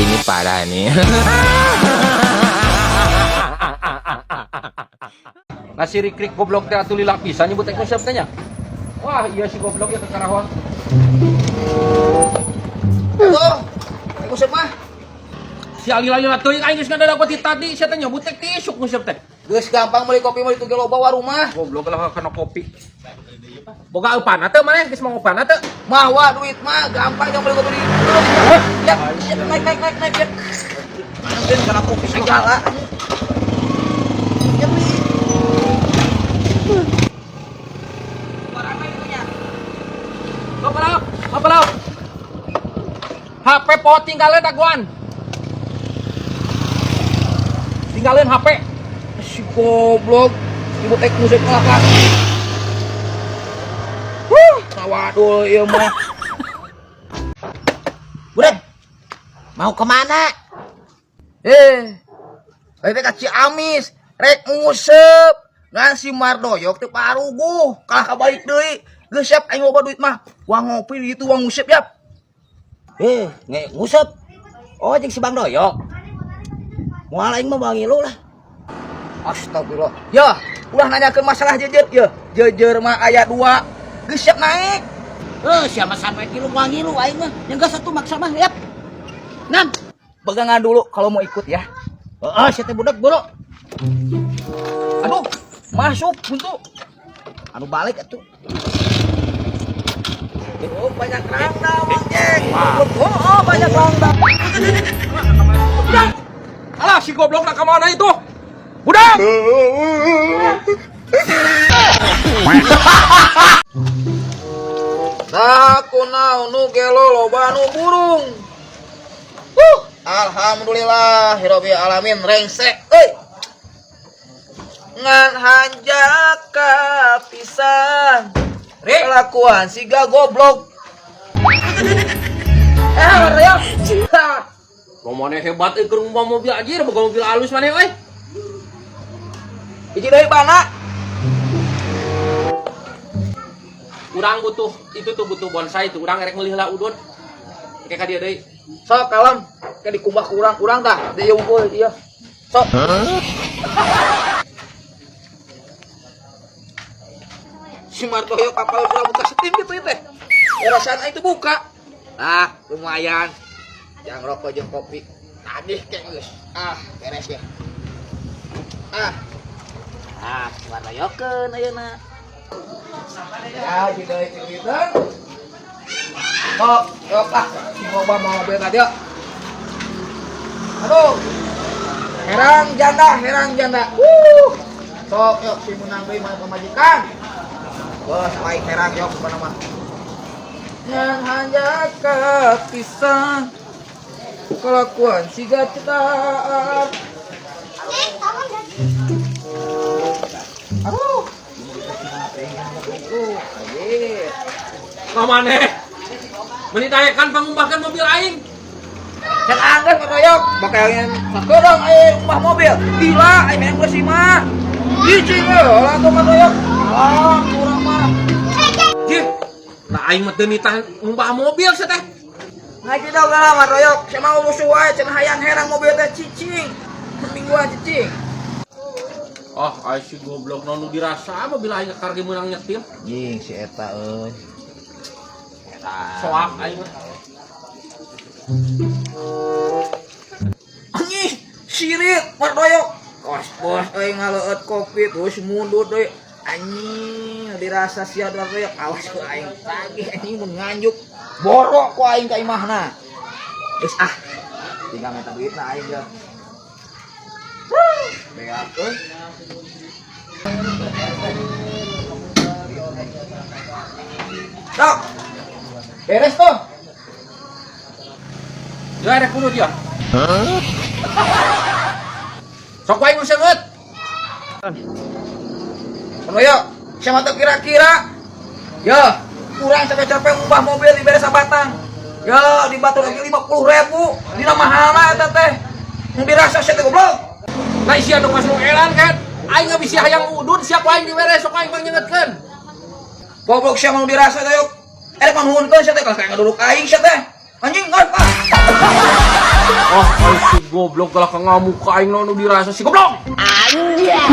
Ini parah nih. Nasi rikrik goblok teh atuh lila pisan nyebut teh konsep teh nya. Wah, iya si goblok ya ke Karawang. Tuh, aku siapa? Si alila-lila teuing aing geus ngadadak ti tadi sia teh nyebut teh tisuk nguseup teh. Geus gampang beli kopi mah itu ge loba warung mah. Goblok lah kana kopi. Boga eupan teu maneh geus mau eupan teu? Mawa duit mah gampang yang beli kopi di. Ya, ya, naik naik naik naik ya. Mungkin karena kopi segala. Ya beli. Bapak bapak HP po tinggalin dagoan. Tinggalin HP. Si goblok, ibu tek musik malah. Huh, ngawadul ieu mah. Budak, mau kemana? Eh, rek ka Ciamis, rek nguseup. Ngan si Mardoyok teu paruguh, kalah kabalik deui. Geus siap aing loba duit mah. Wang ngopi di ditu wang nguseup yap. Eh, nge nguseup. Oh, jeung si Bang Doyok. Moal aing mah moal ngilu lah. Astagfirullah. Ya, ulah nanyakeun masalah jejer. Ya, jejer mah aya 2. Geus siap naik. Eh, siapa sampai ngilu moal ngilu aing mah. Yang geus satu maksa mah, yap. Nam. Pegangan dulu kalau mau ikut ya. Heeh, sia teh budak buru. Aduh, masuk buntu. Anu balik atuh. Oh, banyak rangda, Mang Jek. Oh, oh, banyak rangda. Budak. Alah si goblok nak ka mana itu? Budak. Nah, kunaon nu gelo loba nu burung. Alhamdulillah, hirobi alamin rengsek euy. Ngan hanjaka pisan. Kelakuan siga goblok. Eh, Mardoyok. Lo maneh hebat euy keur ngubah mobil anjir, boga mobil alus maneh euy. Hiji deui bana. Urang butuh itu tuh butuh bonsai tuh, urang erek meuli heula udud. Kayak ka dieu deui. Sok kalem, kayak dikumbah ku urang, urang tah, di ieu unggul ieu. Sok. Si Mardoyok apal urang buka steam gitu teh. Ya rasana itu buka. Ah, lumayan. Jangan rokok jeung kopi. Tadih kayak geus. Ah, beres ya. Ah. Ah, si Mardoyokeun ayeuna. Ya, gitu itu gitu. Sok, sok ah, si loba mau mobil tadi. Aduh. Herang janda, herang janda. Wuh. Sok, yuk si menang deui mah pamajikan. Bos, baik herang yok mana mah. Ngan hanjaka pisan kelakuan siga cetar. Aduh. Aduh, Ka maneh? Meuni daekan pangumbahkeun mobil aing. Can anggeus Mardoyok, bakal yang sakeurang aing umbah mobil. Gila, aing yang bersih mah. Cicing we lah tuh Mardoyok. Ah, kurang mah. Jih. Nah aing mah teu nitah ngumbah mobil sia teh. Ngaji dong lah Mardoyok, saya mau rusuh wae cenah hayang herang mobil teh cicing. Mingguan cicing. Ah, aing si goblok nu dirasa mobil aing kakar ge meunang nyetil. Jing si eta euy. Soak aing mah. Anjing, sirit Mardoyok. Kos bos euy ngaleueut kopi terus mundur deui. Anjing, dirasa sia Mardoyok. Awas ku aing tagih anjing mun nganjuk. Borok ku aing ka imahna. Geus ah. Tinggal minta duitna aing ge. Beak euy. Sok. Beres tuh. Ya rek kudu dia. Sok wae nu seungeut. Mardoyok, siapa tuh kira-kira? Ya, kurang capek-capek ngubah mobil di beres sabatang. Ya, di batu lagi 50.000. Dina mahalna eta teh. Nu dirasa sia teh goblok. Nah sia nu pas nu elan kan. Aing geus bisi hayang udud sia ku aing dibere sok aing pangnyengetkeun. Goblok sia mau dirasa teh yok. Erek manghuhunkeun sia teh kalah kayak ngaduruk aing sia teh. Anjing, ngan, ah. Oh, ai si goblok kalah ka ngamuk ka aing nu dirasa si goblok. Anjay.